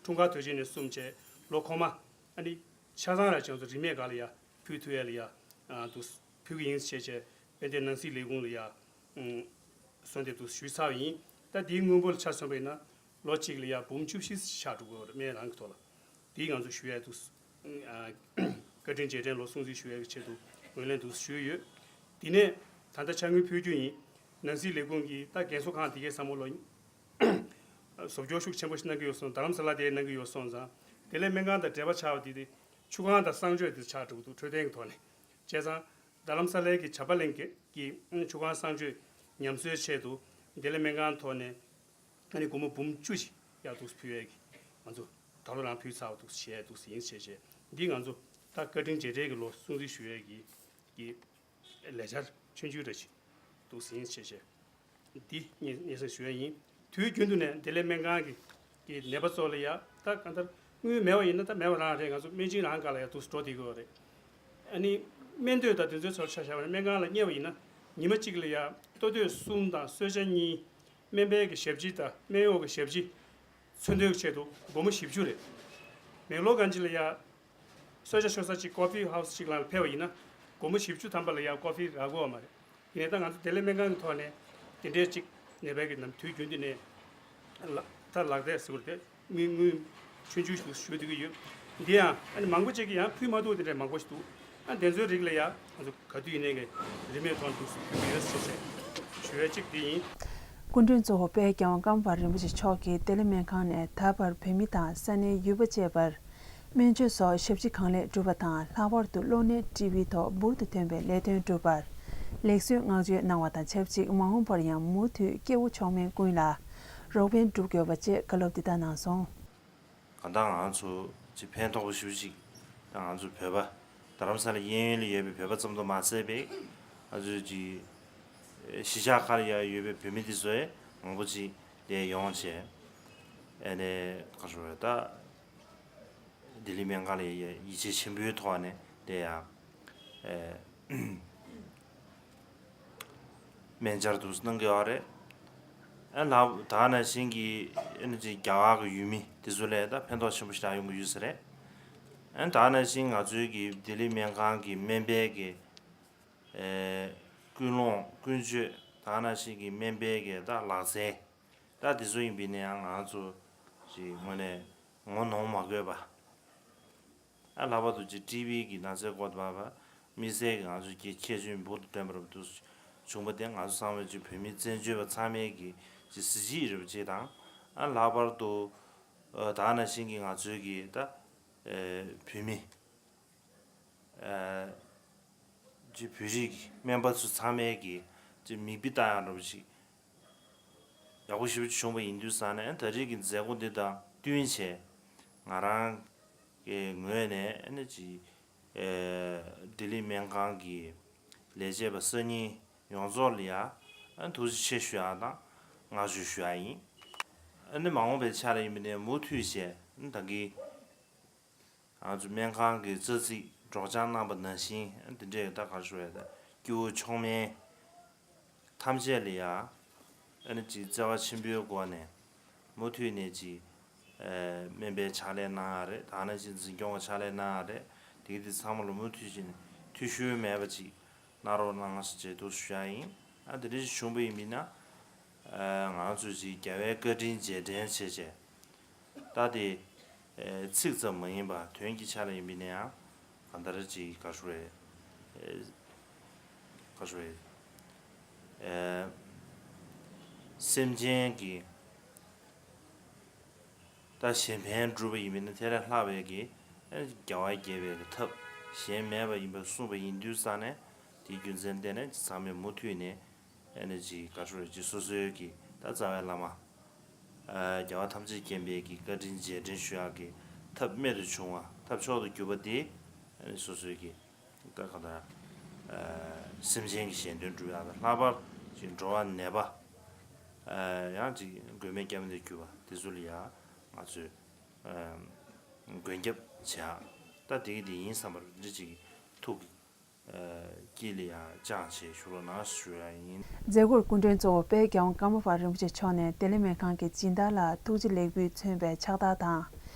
འཁྲུངས་སྐར་དུས་ཆེན་ནས་བཟུང་བྱས་ལོ་འཁོར་མ་ཨ་ནི་ཆ་ཚང་ར་ཅན་ཚོ་རིན་མེད་ག་ལ་ཡ་ཕུལ་ཐུབ་ཡ་ལ་ཡ་ཨ་དུ་ཕུལ་གི་ཡིན་ཞེས་བྱས། དཔལ་ལྡན་ནང་སྲིད་ལས་ཁུངས་ལ་ཡ་ཨ་གསོལ་འདེབས་དུ་ཞུས་ཚར་བ་ཡིན། ད་དེའི་དངུལ་འབོར་ལ་ཆ་མཚོན་པ་ཡིན་ན། ལོ་གཅིག་ལ་ཡ་འབུམ་བཅུ་བཞི་ཆགས་འགྲོ་གི་ཡོད་རེད། སྨན་རང་གི་ཐོག་ལ། དེ་ང་ཚོ་ཞུ་ཡ་འདུག་ཨ་བཀའ་དྲིན་རྗེས་དྲན་ལོ་སྲུང་བརྩི་ཞུ་ཡ་གི་ཆེད་དུ་ངོས་ལེན་འདུག་ཞུས་ཡོད། དེ་ནས་ད་ལྟ་ཕྱག་དངུལ་ཕུལ་རྒྱུ་ཡིན། ནང་སྲིད་ལས་ཁུངས་ཀྱིས་ད་རྒན་གསོ་ཁང་དེ་གའི་བསམ་བློ་ལ་བཟོ་བཅོས་ཤུགས་ཆེན་པོ་ཞིག་གནང་གི་ཡོད་སོང་། རྡ་རམ་ས་ལ་དེ་གནང་གི་ཡོད་སོང་ཙང་། བདེ་ལེགས་སྨན་ཁང་དང་འབྲེལ་བ་ཆགས་པ་དེ་དེ་ཆུ་ཁང་དང་གསང་སྤྱོད་དེ་ཆགས་འགྲོ་གི་འདུག་འཕྲོད་བསྟེན་གྱི་ཐོག་ནས། བྱས་ཙང་རྡ་རམ་ས་ལའི་གི་བྱམས་པ་གླིང་གི་གི་ཆུ་ཁང་གསང་སྤྱོད་ཉམས་གསོའི་ཆེད་དུ་བདེ་ལེགས་སྨན་ཁང་ཐོག་ནས་ཨ་ནི་སྒོར་མོ་འབུམ་བཅུ་ཞིག་ཡར་འདུག་ཕུལ་ཡས་ཀྱི་ང་ཚོ་ད་ལོ་རང་ཕུལ་ཚར་བ་འདུག་བྱས་འདུག་ཡིན་བྱས་བྱས། འདི་ང་ཚོ་ད་བཀའ་དྲིན་རྗེས་དྲན་གྱི་ལོ་སྲུང་བརྩི་ཞུ་ཡས་ཀྱི་གི་ལས་འཆར་ཆུང་ཆུང་འདྲ་ཞིག་འདུག་ཟིན་བྱས་བྱས། འདི་སྙན་སྙན་སེང་ཞུ་ཡ་ཡིན། དུས་རྒྱུན་དུ་ནས་བདེ་ལེགས་སྨན་ཁང་གི་གི་ནད་པ་ཚོ་ལ་ཡ་ད་གང་ལྟར་དངུལ་མེད་པ་ཡིན་ན་ད་མེད་པ་རང་རེད། ང་ཚོ་སྨན་སྦྱིན་རང་ག་ལ་ཡ་འདུག་འགྲོ་བསྡད་ཀྱི་ཡོད་རེད། ཨ་ནི་སྨན་དོད་དང་དེ་ཚོའི་ཚོར་ཆ་བཞག་པ་ན་སྨན་ཁང་ལ་བསྙལ་བ་ཡིན་ན་ཉི་མ་གཅིག་ལ་ཡ་ལྟོ་ཐོས་གསུམ་དང་གསོལ་ཇ་གཉིས། སྨན་པའི་གི་ཞབས་ཕྱི་དང་སྨན་གཡོག་གི་ཞབས་ཕྱི་མཚོན་དོན་གྱི་ཆེད་དུ་སྒོར་མོ་བཞི་བཅུ་རེད། མེག་ལོར་གང་ཅི་ལ་ཡ་གསོལ་ཇ་མཆོད་ས་གཅིག་ཀོ་ཕི་ཧའུ་སི་གཅིག་ལ་ཕེབས་པ་ཡིན་ན་སྒོར་མོ་བཞི་བཅུ་ཐམ་པ་ལ་ཡ་ཀོ་ཕི་རག་གི་ཡོད་མ་རེད། ཡིན་ནའི་ད་ང་ཚོ་བདེ་ལེགས་སྨན་ཁང་གི་ཐོག་ནས་དེ་འདྲའི་གཅིག་ནད་པའི་གི་ནམ་དུས་རྒྱུན་དུ་ནས་ལ་ད་ལག་དེབ་ཟེར་བ་རེད། དངུལ་དངུལ་ཆུང་ཆུང་ཞིག་ཞུ་བསྡད་ཀྱི་ཡོད། འདི་ཡང་ཨ་ནི་མང་པོ་ཅིག་གིས་ཡང་ཕུལ་མ་ཐུབ་དེ་འདྲའི་མང་པོ་ཞིག་འདུག་ཨ་དེ་ཚོའི་རིགས་ལ་ཡང་ང་ཚོ་ག་དུས་ཡིན་ནའི་གི་རིན་མེད་ཐོག་ནས་ཕུལ་གྱི་ཡོད་ཟེར་བྱས་ཞུ་ཡ་གཅིག་འདི་ཡིན། སྐུ་མགྲོན་གཙོ་བོ་དཔལ་རྒྱལ་དབང་ཀརྨ་པ་རིན་པོ་ཆེ་མཆོག་གིས་བདེ་ལེགས་སྨན་ཁང་ནས་ད་བར་བོད་མི་དང་ས་གནས་ཡུལ་པ་བཅས་པར་སྨན་བཅོས་སོགས་ཞབས་ཕྱི་གང་ལེགས་བསྒྲུབས་པ་དང་། ལྷག་པར་དུ་གློ་ནད་ཊི་བི་ཐོག་འབུར་དུ་ཐོན་པའི་ལས་དོན་བསྒྲུབས་པར་ལེགས་གསོའི་བསྔགས་བརྗོད་གནང་བ་དང་ཆབས་ཅིག་མ་འོངས་པར་ཡང་མུ་མཐུད་སྐྱེ་བོ་མཆོག་དམན་ཀུན་ལ་རོགས་ཕན་བསྒྲུབ་དགོས་པ་བཅས་བཀའ་སློབ་འདི་ལྟར་གནང་སོང་། གང་ལྟར་ང་ཚོ་ཅིག་ཕན་ཐོགས་པ་ཞེ་པོ་ཅིག་ད་ང་ཚོ་བོད་པ་རྡ་རམ་ས་ལ་གཡས་གཡོན་ལ་ཡོད་པའི་བོད་པ་ཙམ་དུ་མ་ཟད་པའི་ང་ཚོ་ཅིག་གཞིས་ཆགས་ཁག་ལ་ཡང་ཡོད་པའི་བོད་མི་འདི་ཚོ་ཡང་མང་པོ་ཅིག་དེ་ཡོང་བྱས། ཨ་ནི་ག་རེ་ཟེར་ད་བདེ་ལེགས་སྨན་ཁང་ལ་ཡ་ཡིད་ཆེས་ཆེན་པོའི་ཐོག་ནས་དེ་ཡང་ཨེ་སྨན་སྦྱར་དུ་གནང་གི་ཡོད་རེད། ཨ་ལ་ད་ནང་བཞིན་གྱི་ཨ་ནི་ཅིག་རྒྱ་གར་གྱི་ཡུལ་མི་དེ་ཚོ་ལ་ད་ཕན་ཐོགས་ཆེན་པོ་ཞིག་ཡོང་གི་ཡོད་ས་རེད། ཨ་ད་ནང་བཞིན་ང་ཚོའི་གི་བདེ་ལེགས་སྨན་ཁང་གི་སྨན་པའི་གི་ཨེ་ཀུན་སློང་ཀུན་སྤྱོད། ད་ནང་བཞིན་གྱི་སྨན་པའི་གི་ད་ལག་རྩལ་ད་དེ་ཚོ་ཡིན་པས་ན་ཡང་ང་ཚོ་ཅིག་དངོས་གནས་ངོ་གནོང་མ་དགོས་པ། ཨ་ལྷག་པར་དུ་ཅིག་ཊི་བི་གི་ན་ཚའི་སྐོར་དུ་བབས་པ། དམིགས་བསལ་གྱི་ང་ཚོ་གི་ཁྱད་ཆོས་འབུར་དུ་ཐོན་པ་རབ་ཏུ་བྱུང་བ་དེ། ང་ཚོ་ཚང་མས་ཅིག་བོད་མི་བཙན་བྱོལ་བ་ཚང་མའི་གི་ཅིག་གཟི་བརྗིད་རེད་པ་ཅིག་དང་། ཨ་ལྷག་པར་དུ་ཨ་ད་ག་ནང་བཞིན་གྱི་ང་ཚོའི་གི་ད་ཨ་བོད་མི་ཨ་ཅིག་བོད་རིགས་ཀྱི་སྨན་པ་ཚོ་ཚང་མའི་གི་ཅིག་མིག་དཔེ་ལྟ་ཡག་འདྲ་པོ་ཅིག་ཡག་པོ་ཞེ་པོ་ཅིག་བྱུང་བ་ཡིན་དུས་ཙང་ནས། ད་རེས་ཀྱི་མཛད་སྒོ་འདི་དང་བསྟུན་བྱས་ང་རང་གི་ངོས་ནས་ཨ་ནི་ཅིག་ཨེ་ལྡི་ལི་སྨན་ཁང་གི་ལས་བྱེད་པ་གསར་རྙིང་ཡོངས་རྫོགས་ལ་ཡ་ཨ་ནི་ཐུགས་རྗེ་ཆེ་ཞུ་ཡག་དང་བསྔགས་བརྗོད་ཞུ་ཡག་ཡིན། ཨ་ནི་མ་འོངས་པའི་ཆ་ལ་ཡིན་པ་ནས་མུ་མཐུད་བྱས་ཨ་ནི་ད་གིན་ང་ཚོ་སྨན་ཁང་གི་རྩ་ཚིག་སྒྲོག་སྦྱང་གནང་པ་ནང་བཞིན། ཨ་ནི་དེ་འདྲས་ད་ག་རེ་ཞུ་དགོས་རེད། ད་སྐྱེ་བོ་མཆོག་དམན་ཐམས་ཅད་ལ་ཡ་ཨ་ནི་ཅིག་བརྩེ་བ་ཆེན་པོའི་སྒོ་ནས་མུ་མཐུད་ནས་ཅིག་ཨ་སྨན་པའི་ཕྱག་ལས་གནང་ཡག་རེད། ད་ནང་བཞིན་འཛིན་སྐྱོང་བའི་ཕྱག་ལས་གནང་ཡག་རེད། དེ་གི་དེ་ཚང་མ་ལ་མུ་མཐུད་བྱས་ནས་འཐུས་ཤོར་མེད་པ་ཅིག་གནང་རོགས་གནང་ཞེས་ཐུགས་ཞུ་ཡག་ཡིན། ཨ་དེ་འདྲ་ཞིག་བྱུང་བ་ཡིན་པ་ཡིན་ན། ཨ་ང་ཚོས་ཅིག་རྒྱལ་བའི་བཀའ་དྲིན་རྗེས་དྲན་བྱས་བྱས། ད་དེ་ཨེ་ཚིག་ཙམ་མ་ཡིན་པར་དོན་གྱི་ཆ་ལ་ཡིན་པ་ཡིན་ན་ཡང་གང་ལྟར་ཅིག་ག་རེ་ཞུ་དགོས་རེད། ཨེ་ག་རེ་ཞུ་དགོས་རེད། ཨེ་སེམས་ཅན་གྱི་ད་གཞན་ཕན་སྒྲུབ་པ་ཡིན་པ་ཡིན་ན་དེ་ལས་ལྷག་པའི་གི་ཨེ་རྒྱལ་བ་དགྱེས་པའི་གི་ཐབས་གཞན་མེད་པ་ཡིན་པར་གསུངས་པ་ཡིན་དུས་ཙང་ནས། དེའི་རྒྱུ་མཚན་བརྟེན་ནས་ཚང་མས་མུ་མཐུད་ནས་ཨ་ནི་ཅིག་ག་རེ་ཞུ་དགོས་རེད། ཅིག་སོ་སོའི་གི་ད་རྩ་བའི་བླ་མ་ཨ་རྒྱལ་བ་ཐམས་ཅད་མཁྱེན་པའི་གི་བཀའ་དྲིན་རྗེས་དྲན་ཞུ་ཡག་གི་ཐབས་རྨད་དུ་བྱུང་བ། ཐབས་མཆོག་ཏུ་གྱུར་པ་དེ་ཨ་ནི་སོ་སོའི་གི་ད་གང་ལྟར་ཨ་སེམས་ཅན་གྱི་གཞན་དོན་སྒྲུབ་ཡག་དང་། ལྷག་པར་ཅིག་འགྲོ་བ་ནད་པ་ཨ་ཡང་ཅིག་མགོན་མེད་སྐྱབས་མེད་དུ་གྱུར་པ་དེ་ཚོ་ལ་ཡ་ང་ཚོས་ཨ་མགོན་སྐྱབས་བྱེད་ཡག་ད་དེ་གི་དེ་ཡིན་བསམ་པ་འདི་ཅིག་ཐུགས་ཀྱི་དཀྱིལ་ལ་ཡང་བཅངས་བྱས་ཞུ་རོགས་གནང་ཞུ་ཡག་ཡིན། མཛད་སྒོར་སྐུ་མགྲོན་གཙོ་བོ་དཔལ་རྒྱལ་དབང་ཀརྨ་པ་རིན་པོ་ཆེ་མཆོག་ནས་ལྡི་ལི་སྨན་ཁང་གི་སྦྱིན་བདག་ལ་ཐུགས་རྗེ་ལེགས་འབུལ་མཚོན་པའི་ཕྱག་རྟགས་དང་།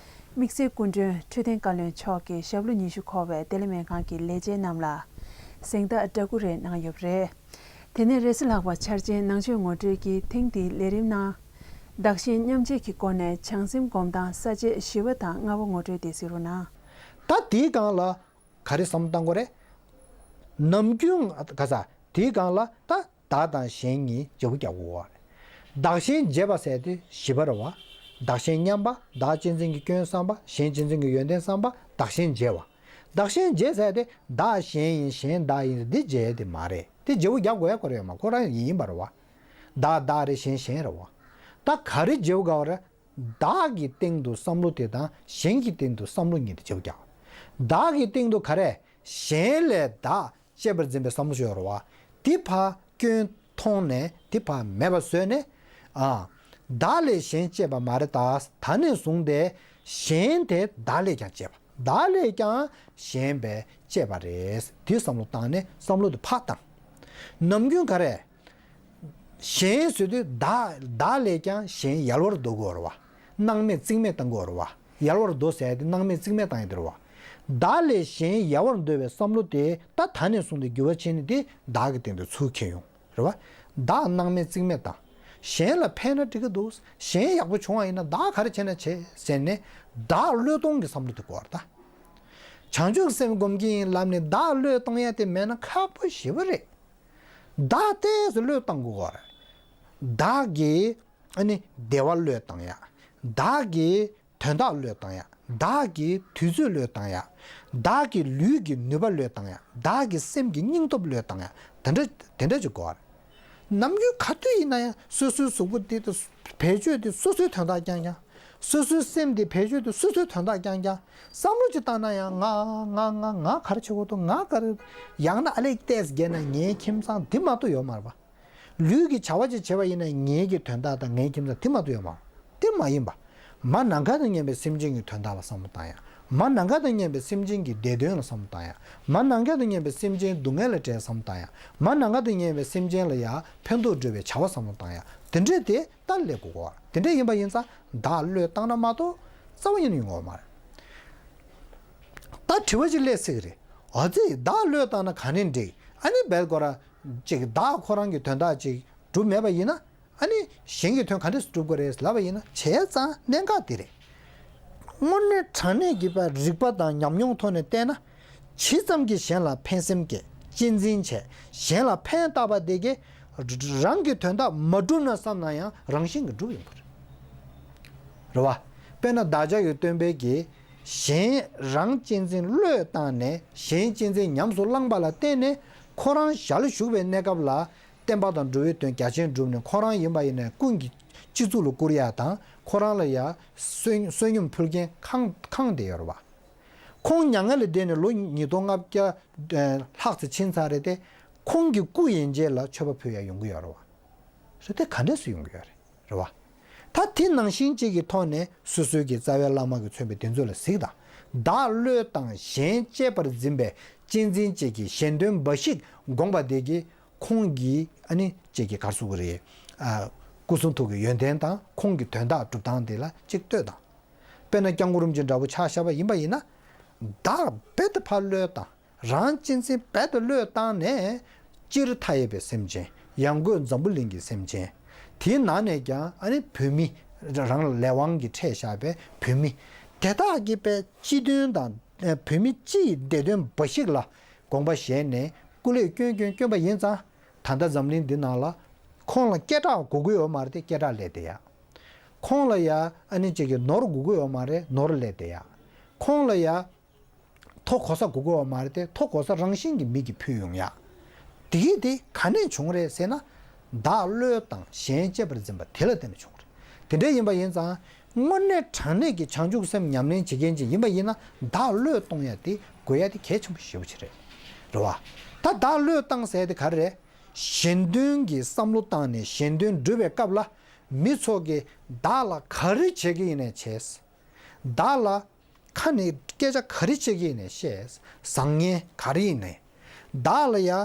དམིགས་བསལ་སྐུ་མགྲོན་འཕྲོད་བསྟེན་བཀའ་བློན་མཆོག་གིས་ཞབས་ལོ་ཉི་ཤུ་འཁོར་བའི་ལྡི་ལི་སྨན་ཁང་གི་ལས་བྱེད་རྣམས་ལ་གཟེངས་རྟགས་སྦྲག་བཀུར་རེ་གནང་ཡོད་པ་རེད། དེ་ནས་རེས་གཟའ་ལྷག་པ་འཆར་ཅན་ནང་ཆོས་ངོ་སྤྲོད་ཀྱི་ཐེངས་འདིའི་ལས་རིམ་ནང་། བདག་གཞན་མཉམ་བརྗེ་གི་སྒོ་ནས་བྱང་སེམས་སྒོམ་སྟངས་ས་བཅད་བཞི་པ་དང་ལྔ་པ་ངོ་སྤྲོད་དེ་གཟིགས་རོགས་གནང་། ད་དེའི་སྒང་ལ་ག་རེ་བསམ་བློ་བཏང་དགོས་རེད། ནམ་རྒྱུན་ག་ས་དེའི་སྒང་ལ་ད་བདག་དང་གཞན་གཉིས་བརྗེ་པོ་རྒྱག་དགོས་པ་རེད། བདག་གཞན་བརྗེ་བ་ཟེར་དེ་བཞི་པ་རེད་བ། བདག་གཞན་མཉམ་པ། བདག་གཅེས་འཛིན་གྱི་སྐྱོན་བསམ་པ། གཞན་གཅེས་འཛིན་གྱི་ཡོན་ཏན་བསམ་པ། བདག་གཞན་བརྗེ་བ། བདག་གཞན་བརྗེ་ཟེར་དེ་བདག་གཞན་ཡིན་གཞན་བདག་ཡིན་འདི་བརྗེ་དེ་མ་རེད། དེ་བརྗེ་པོ་རྒྱག་དགོས་ཡ་ཁོ་རང་ཡོད་མ། ཁོ་རང་ཡིན་པ་རེད་བ། བདག་བདག་རེད། གཞན་གཞན་རེད་བ། ད་ག་རེ་བརྗེ་པོ་རྒྱག་པ་རེད། བདག་གི་སྟེང་དུ་བསམ་བློ་དེ་དང་གཞན་གྱི་སྟེང་དུ་བསམ་བློ་གཉིས་དེ་བརྗེ་པོ་རྒྱག་བདག་གི་སྟེང་དུ་ག་རེ། གཞན་ལས་བདག་གཅེས་པར་འཛིན་པའི་བསམ་བློ་ཞིག་ཡོད་རེད་བ། དེ་ཕར་སྐྱོན་མཐོང་ནས་དེ་ཕར་མེད་པ་བཟོས་ནས། ཨ། བདག་ལས་གཞན་གཅེས་པ་མ་རེད། ད་ད་ནས་བཟུང་སྟེ་གཞན་དེ་བདག་ལས་ཀྱང་གཅེས་པ། བདག་ལས་ཀྱང་གཞན་པས་གཅེས་པ་རེད། དེ་བསམ་བློ་བཏང་ནས་བསམ་བློ་དེ་ཕར་བཏང་། ནམ་རྒྱུན་ག་རེ། གཞན་ཟེར་དུས་བདག་བདག་ལས་ཀྱང་གཞན་ཡལ་བར་འདོད་དགོས་རེད་བ། སྣང་མེད་རྩིས་མེད་བཏང་དགོས་རེད་བ། ཡལ་བར་འདོད་ཟེར་དེ་སྣང་མེད་རྩིས་མེད་བཏང་ཡ་དེ་རེད་བ། བདག་ལས་གཞན་ཡལ་བར་འདོད་པའི་བསམ་བློ་དེ་ད་ད་ནས་བཟུང་སྟེ་འགྱུར་བ་ཕྱིན་ནས་དེ་བདག་གི་སྟེང་དུ་ཚུར་འཁྱེར་ཡོང་། རེད་བ། བདག་སྣང་མེད་རྩིས་མེད་བཏང་། གཞན་ལ་ཕན་ན་འགྲིག་གི་འདུག་གཞན་ཡག་པོ་བྱུང་བ་ཡིན་ན་བདག་ག་རེ་བྱས་ན་བྱེད་ཟེར་ནས་བདག་བློས་གཏོང་གི་བསམ་བློ་དེ་དགོས་རེད་ད། བྱང་ཆུབ་སེམས་སྒོམ་གྱི་ཡིན་ལབ་ནས་བདག་བློས་གཏོང་ཡ་དེ་མེད་ན་ཁག་པོ་ཞེ་པོ་རེད། བདག་ཏོག་ཙམ་བློས་གཏོང་དགོས་རེད། བདག་གི་ཨ་ནི་བདེ་བ་བློས་གཏོང་ཡ། བདག་གི་དོན་དག་བློས་གཏོང་ཡ། བདག་གི་དུས་ཚོད་བློས་གཏོང་ཡ། བདག་གི་ལུས་ཀྱི་ནུས་པ་བློས་གཏོང་ཡ། བདག་གི་སེམས་ཀྱི་སྙིང་སྟོབས་བློས་གཏོང་ཡ། དེ་འདྲ་དེ་འདྲ་ཅིག་དགོས་རེད། ནམ་རྒྱུན་ག་དུས་ཡིན་ན་ཡང་སོ་སོའི་གཟུགས་པོ་འདི་དང་བེད་སྤྱོད་དེ་སོ་སོའི་དོན་དག་རྐྱང་རྐྱང་། སོ་སོའི་སེམས་དེ་བེད་སྤྱོད་དེ་སོ་སོའི་དོན་དག་རྐྱང་རྐྱང་། བསམ་བློ་ཅིག་བཏང་ན་ཡང་ང་ང་ང་ང་ག་རེ་བྱེད་དགོས་འདུག་ང་ག་རེ། ཡང་ན་ཨ་ལེ་ཏོག་ཙམ་བརྒྱབ་ན་ངའི་ཁྱིམ་ཚང་འདི་མ་གཏོགས་ཡོད་མ་རེད་པ། ལུས་ཀྱི་བྱ་བ་ཅིག་བྱེད་པ་ཡིན་ན་ངེད་ཀྱི་དོན་དག་དང་ངའི་ཁྱིམ་ཚང་འདི་མ་གཏོགས་ཡོད་མ་རེད། དེ་མ་ཡིན་པ། མ་ནམ་མཁའ་དང་མཉམ་པའི་སེམས་ཅན་གྱི་དོན་དག་ལ་བསམ་བློ་བཏང་ཡ། མ་ནམ་མཁའ་དང་མཉམ་པའི་སེམས་ཅན་གྱི་བདེ་དོན་ལ་བསམ་བློ་བཏང་ཡ། མ་ནམ་མཁའ་དང་མཉམ་པའི་སེམས་ཅན་སྡུག་བསྔལ་ལ་བྲལ་བསམ་བློ་བཏང་ཡ། མ་ནམ་མཁའ་དང་མཉམ་པའི་སེམས་ཅན་ལ་ཡ་ཕན་ཐོགས་སྒྲུབ་པའི་བྱ་བ་བསམ་བློ་བཏང་ཡ། དེ་འདྲས་དེ་ལྟར་སླེབས་དགོས་གོ། དེ་འདྲས་ཡིན་པ་ཡིན་ཙང་བདག་བློས་བཏང་ན་མ་གཏོགས་རྩ་བ་ཉིད་ནས་ཡོང་གི་མ་རེད། ད་དྲི་བ་ཅིག་སླེབས་སྲིད་ཀྱི་རེད། འོ་ཙི་བདག་བློས་བཏང་ན་ག་ནས་འགྲིག་ཨ་ནི་བལ་སྐོར་ཅིག་བདག་ཁོ་རང་གི་དོན་དག་ཅིག་སྒྲུབ་མེད་པ་ཡིན་ན། ཨ་ནི་གཞན་གྱི་དོན་ག་འདྲས་སེ་སྒྲུབ་དགོས་རེད་ལབ་པ་ཡིན་ན། བྱས་ཙང་གནད་འགག་འདི་རེད། དངོས་གནས་དྲང་གནས་ཀྱི་བར་རིག་པ་དང་ཉམས་མྱོང་ཐོག་ནས་བལྟས་ན། ཇི་ཙམ་གྱིས་གཞན་ལ་ཕན་སེམས་བསྐྱེད། གཅེས་འཛིན་བྱས། གཞན་ལ་ཕན་བཏགས་པ་དེ་གས་རང་གི་དོན་དག་མ་འགྲུབ་ན་བསམ་ན་ཡང་རང་བཞིན་གྱིས་འགྲུབ་ཡོང་གི་རེད། རེད་བ། དཔེར་ན་བདག་ཅག་གི་སྟོན་པས་ཀྱིས་གཞན་རང་གཅེས་འཛིན་བློས་བཏང་ནས་གཞན་གཅེས་འཛིན་ཉམས་སུ་བླངས་པ་ལ་བརྟེན་ནས་ཁོ་རང་ཞལ་བཞུགས་པའི་གནས་སྐབས་ལ་བསྟན་པ་དང་འགྲོ་བའི་དོན་རྒྱ་ཆེན་བསྒྲུབས་ནས་ཁོ་རང་ཡིན་པ་ཡིན་ནའི་ཀུན་གྱི་སྤྱི་གཙུག་ལ་བཀུར་ཡ་དང་ཁོ་རང་ལ་ཡ་བསོད་བསོད་སྙོམས་ཕུལ་མཁན་ཁང་ཁང་དེ་ཡོད་རེད་བ། ཁོང་མྱ་ངན་ལས་འདས་ནས་ལོ་ཉིས་སྟོང་ལྔ་བརྒྱ་ལྷག་ཙམ་ཕྱིན་ཚར་རེད་དེ། ཁོང་གི་སྐུ་ཡན་ཆད་ལ་མཆོད་པ་ཕུལ་ཡ་ཡོང་གི་ཡོད་རེད་བ། རེད་དེ་ག་འདྲས་སུ་ཡོང་གི་ཡོད་རེད། རེད་བ། ད་དེ་ནང་བཞིན་གཅིག་གི་ཐོག་ནས་སོ་སོའི་གི་རྩ་བའི་བླ་མ་གིས་མཚོན་པའི་དེ་ཚོ་ལ་གཟིགས་དང་། བདག་བློས་བཏང་གཞན་གཅེས་པར་འཛིན་པའི་གཅེས་འཛིན་བཅས་ཀྱི་གཞན་དོན་འབའ་ཞིག་དགོངས་པ་དེ་གིས་ཁོང་གི་ཨ་ནི་གཅིག་གི་ག་རེ་ཟེར་དགོས་རེད། ཨ། སྐུ་གསུང་ཐུགས་ཀྱི་ཡོན་ཏན་དང་ཁོང་གི་དོན་དག་སྒྲུབ་སྟངས་དེ་ལ་གཅིག་ལྟོས་དང་། དཔེར་ན་སྐྱབས་མགོན་རིན་པོ་ཆེ་འདྲ་པོ་ཆ་བཞག་པ་ཡིན་པ་ཡིན་ན། བདག་རྦད་དེ་ཕར་བློས་བཏང་། རང་གཅེས་འཛིན་རྦད་དེ་བློས་བཏང་ནས། སྤྱིར་མཐའ་ཡས་པའི་སེམས་ཅན། ཡང་སྒོས་འཛམ་བུ་གླིང་གི་སེམས་ཅན། དེའི་ནང་ནས་ཀྱང་ཨ་ནི་བོད་མི། རང་ལ་ལས་དབང་གིས་འཕྲད་བཞག་པའི་བོད་མི། དེ་དག་གི་པའི་སྤྱི་དོན་དང་། བོད་མི་སྤྱི་ཡི་བདེ་དོན་འབའ་ཞིག་ལ་དགོངས་པ་བཞེས་ནས་སྐུ་ལས་བསྐྱོན་བསྐྱོན་བསྐྱོན་པ་ཡིན་ཙང་། ད་ལྟ་འཛམ་གླིང་འདི་ནང་ལ་ཁོང་ལ་སྐད་གྲགས་དགོས་ཀྱི་ཡོད་མ་རེད་དེ་སྐད་གྲགས་སླེབས་བསྡད་ཡ། ཁོང་ལ་ཡ་ཨ་ནི་གཅིག་གི་ནོར་དགོས་ཀྱི་ཡོད་མ་རེད་ནོར་སླེབས་བསྡད་ཡ། ཁོང་ལ་ཡ་མཐོ་གོ་ས་དགོས་ཀྱི་ཡོད་མ་རེད་དེ་མཐོ་གོ་ས་རང་བཞིན་གྱིས་མི་གིས་ཕུལ་ཡོང་ཡ། དེ་གི་དེ་ག་ནས་བྱུང་རེད་ཟེར་ན། བདག་བློས་བཏང་གཞན་གཅེས་པར་འཛིན་པ་དེ་ལ་བརྟེན་ནས་བྱུང་རེད། དེ་འདྲ་ཡིན་པ་ཡིན་ཙང་། དངོས་གནས་དྲང་གནས་ཀྱི་བྱང་ཆུབ་སེམས་ཉམས་ལེན་བྱེད་མཁན་ཅིག་ཡིན་པ་ཡིན་ན་བདག་བློས་གཏོང་ཡ་དེ་དགོས་ཡ་དེ་གལ་ཆེན་པོ་ཞེ་པོ་ཅིག་རེད། རེད་བ། ད་བདག་བློས་བཏང་ཟེར་ཡ་དེ་ག་རེ་རེད། གཞན་དོན་གྱི་བསམ་བློ་བཏང་ནས་གཞན་དོན་སྒྲུབ་པའི་སྐབས་ལ་མི་ཚོ་གིས་བདག་ལ་ག་རེ་བྱེད་ཀྱི་ཡིན་ནའི་བྱས། བདག་ལ་ཁ་ནས་སྐད་ཆ་ག་རེ་བྱེད་ཀྱི་ཡིན་ནའི་བཤད། བཟང་ངན་ག་རེ་ཡིན་ནའི། བདག་ལ་ཡ།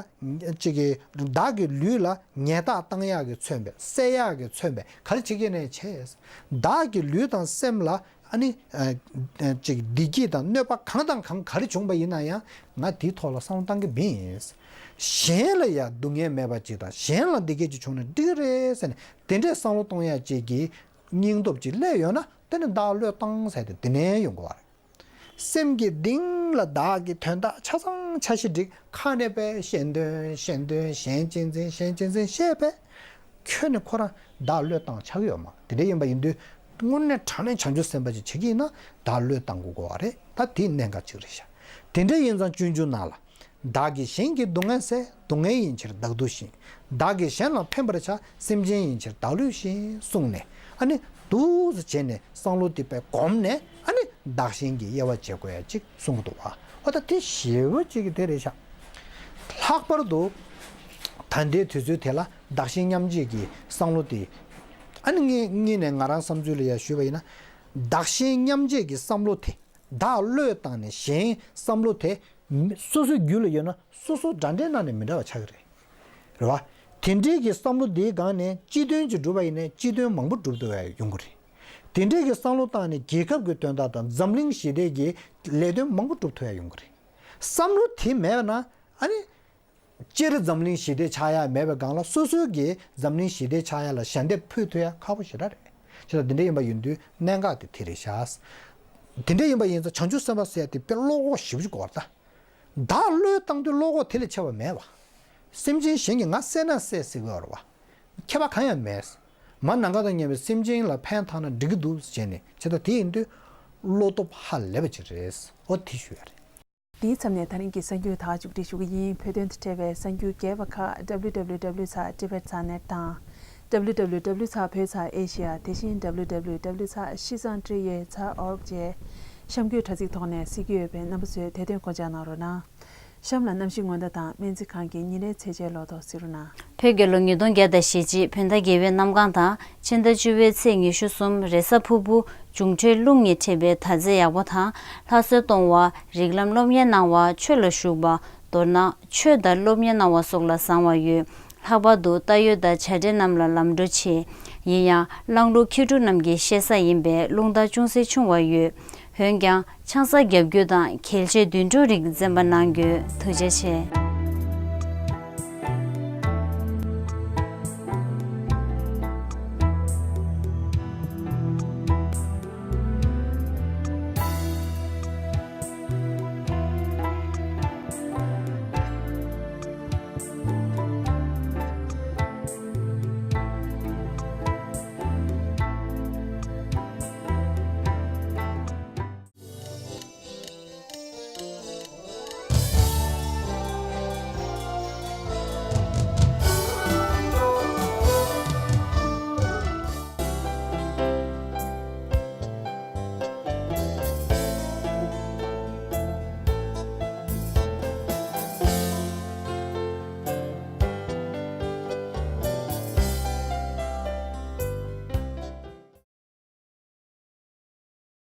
གཅིག་གི་བདག་གི་ལུས་ལ་ཉལ་ཐག་བཏང་ཡག་གི་མཚོན་པའི་བསད་ཡག་གི་མཚོན་པའི་ག་རེ་བྱེད་ཀྱི་ཡིན་ནའི་བྱས། བདག་གི་ལུས་དང་སེམས་ལ་ཨ་ནི། ཨ། ཨ། གཅིག་བདེ་སྐྱིད་དང་གནོད་པ་གང་དང་གང་ག་རེ་བྱུང་པ་ཡིན་ན་ཡང་ང་དེའི་ཐོག་ལ་བསམ་བློ་བཏང་གི་མིན། གཞན་ལ་ཡ་སྡུག་བསྔལ་མེད་པ་ཅིག་དང་གཞན་ལ་བདེ་སྐྱིད་ཅིག་བྱུང་ན་འགྲིག་གི་རེད་ཟེར་ནས་དེ་འདྲའི་བསམ་བློ་གཏོང་ཡ་ཅིག་གི་སྙིང་སྟོབས་ཅིག་སླེབས་ཡོང་ན་དེ་ནི་བདག་བློས་བཏང་ཟེར་ཏེ་དེ་ནས་ཡོང་དགོས་པ་རེད། སེམས་ཀྱི་གཏིང་ལ་བདག་གི་དོན་དག་ཆ་ཚང་ཆ་ཤས་སྒྲིག་ཁ་ནས་པས་གཞན་དོན་གཞན་དོན་གཞན་གཅེས་འཛིན་གཞན་གཅེས་འཛིན་བཤད་པས། ཁྱོད་ནི་ཁོ་རང་བདག་བློས་བཏང་ཆགས་ཀྱི་ཡོད་མ་རེད། དེ་འདྲ་ཡིན་པ་ཡིན་དུས་དངོས་གནས་དྲང་གནས་བྱང་ཆུབ་སེམས་དཔའ་ཅིག་བྱེད་ཀྱི་ཡིན་ན་བདག་བློས་བཏང་དགོས་དགོས་པ་རེད། ད་དེ་གནད་འགག་ཅིག་རེད་ཤག་དེ་འདྲ་ཡིན་ཙང་སྤྱོད་འཇུག་ནང་ལ། བདག་གིས་གཞན་གྱི་སྡུག་བསྔལ་བསལ། སྡུག་བསྔལ་ཡིན་ཕྱིར་བདག་སྡུག་ཞིང་། བདག་གིས་གཞན་ལ་ཕན་པར་བྱ། སེམས་ཅན་ཡིན་ཕྱིར་བདག་བསླུས་ཤིང་གསུངས་ནས་ཨ་ནི་འདུག་སེ་བྱས་ནས་བསམ་བློ་དེ་པས་བསྒོམས་ནས་ཨ་ནི་བདག་གཞན་གྱི་དབྱེ་བ་འབྱེད་དགོས་ཡ་ཅིག་གསུང་གི་འདུག་བ། འོ་ད་དེ་ཞེ་པོ་ཅིག་གི་དེ་རེད་ཤག་ལྷག་པར་དུ་ད་ལྟའི་དུས་ཚོད་དེ་ལ་བདག་གཞན་མཉམ་བརྗེ་གི་བསམ་བློ་དེ་ཨ་ནི་ངས་ངས་ནས་ང་རང་བསམ་ཚུལ་ལ་ཡ་ཞུས་པ་ཡིན་ན། བདག་གཞན་མཉམ་བརྗེ་གི་བསམ་བློ་དེ། བདག་བློས་བཏང་ནས་གཞན་བསམ་བློ་དེ་མི་སོ་སོའི་རྒྱུད་ལ་ཡོད་ན་སོ་སོ་འདྲ་འདྲའི་ནང་ནས་མི་འདྲ་བ་ཆགས་ཀྱི་རེད། རེད་བ། དེ་འདྲའི་གི་བསམ་བློ་དེའི་སྒང་ནས་སྤྱི་དོན་ཅིག་སྒྲུབ་པ་ཡིན་ནའི་སྤྱི་དོན་མང་པོ་སྒྲུབ་ཐུབ་ཡ་ཡོང་གི་རེད། དེ་འདྲའི་གི་བསམ་བློ་བཏང་ནས་རྒྱལ་ཁབ་ཀྱི་དོན་དག་དང་འཛམ་གླིང་ཞི་བདེ་གི་ལས་དོན་མང་པོ་སྒྲུབ་ཐུབ་ཡ་ཡོང་གི་རེད། བསམ་བློ་དེ་མེད་ན་ཨ་ནི། སྤྱིར་འཛམ་གླིང་ཞི་བདེ་ཆགས་ཡ་མེད་པའི་སྒང་ལ་སོ་སོའི་གིས་འཛམ་གླིང་ཞི་བདེ་ཆགས་ཡ་ལ་ཞལ་འདེབས་ཕུལ་ཐུབ་ཡ་ཁག་པོ་ཞེ་དྲག་རེད། བྱས་ཙང་འདི་འདྲ་ཡིན་པ་ཡིན་དུས་གནད་འགག་དེ་དེ་རེད་ཤག་དེ་འདྲ་ཡིན་པ་ཡིན་ཙང་བྱང་ཆུབ་སེམས་དཔའ་ཟེར་ཡ་དེ་དཔེ་བློ་ཁོག་ཞེ་པོ་ཅིག་དགོས་པ་རེད་ད། བདག་བློས་བཏང་དུས་བློ་ཁོག་དེ་ལས་ཆེ་བ་མེད་པ། སེམས་ཅན་གཞན་གྱིས་ང་བསད་ན་བསད་ཟེར་གི་ཡོད་རེད་བ། ཁྱད་པར་གང་ཡང་མེད། མ་ནམ་མཁའ་དང་མཉམ་པའི་སེམས་ཅན་ལ་ཕན་ཐོགས་ན་འགྲིག་གི་འདུག་ཟེར་ནས་བྱས་ཙང་དེ་ཡིན་དུས་བློ་སྟོབས་ཧ་ལས་པ་ཅིག་རེད། འོ་དེ་ཞུ་ཡ་རེད། འདིའི་མཚམས་ནས་ད་རིང་གི་གསར་འགྱུར་དག་མཇུག་སྒྲིལ་ཞུ་གི་ཡིན། བོད་དོན་དང་འབྲེལ་བའི་གསར་འགྱུར་རྒྱས་པ་ཁག་www dot tibet dot net དང་www dot བོད་ཚ་ཨེ་ཤི་ཡ། དེ་བཞིན་www dot shizan three a dot org བཅས་གཤམ་འཁོད་དྲ་ཚིགས་ཐོག་ནས་གཟིགས་ཀྱི་ཡོད་པས་རྣམ་པ་ཚོས་དེ་དོན་སྐོར་བརྒྱབ་གནང་རོགས་གནང་། གཤམ་ལ་གནམ་གཤིས་སྔོན་བརྡ་དང་སྨན་རྩིས་ཁང་གི་ཉིན་རེའི་ཚད་འཇལ་ལོ་ཐོ་གཟིགས་རོགས་གནང་། བོད་རྒྱལ་ལོ་ཉིས་སྟོང་བརྒྱ་དང་ཞེ་གཅིག་བོད་ཟླ་བརྒྱད་པའི་གནམ་གང་དང་ཕྱི་ཟླ་བཅུ་པའི་ཚེས་ཉི་ཤུ་གསུམ་རེས་གཟའ་ཕུར་བུ། འབྱུང་འཕྲོད་རླུང་གཉིས་འཕྲད་པའི་ཟླ་ཚེས་ཡག་པོ་དང་། ལྷ་གསོལ་གཏོང་བ། རིགས་ལམ་སློབ་གཉེར་གནང་བ། ཆོས་ལ་ཞུགས་པ། མདོར་ན་ཆོས་དང་སློབ་གཉེར་གནང་བ་སོགས་ལ་བཟང་བ་ཡོད། ལྷག་པར་དུ་རྟ་ཡོལ་དང་བྱ་བྲལ་རྣམས་ལ་ལམ་འགྲོ་ཆེ། ཡིན་ཡང་གླང་ལུག་ཁྱི་ཕྲུག་རྣམས་ཀྱི་བཤད་ས་ཡིན་པས་རླུང་རྟ་ཅུང་ཟད་ཆུང་བ་ཡོད། འོན་ཀྱང་ཆང་ས་རྒྱག་རྒྱུ་དང་གལ་ཆེ་དུད་འགྲོ་རིགས་འཛེམ་པ་གནང་རྒྱུ། ཐུགས་རྗེ་ཆེ།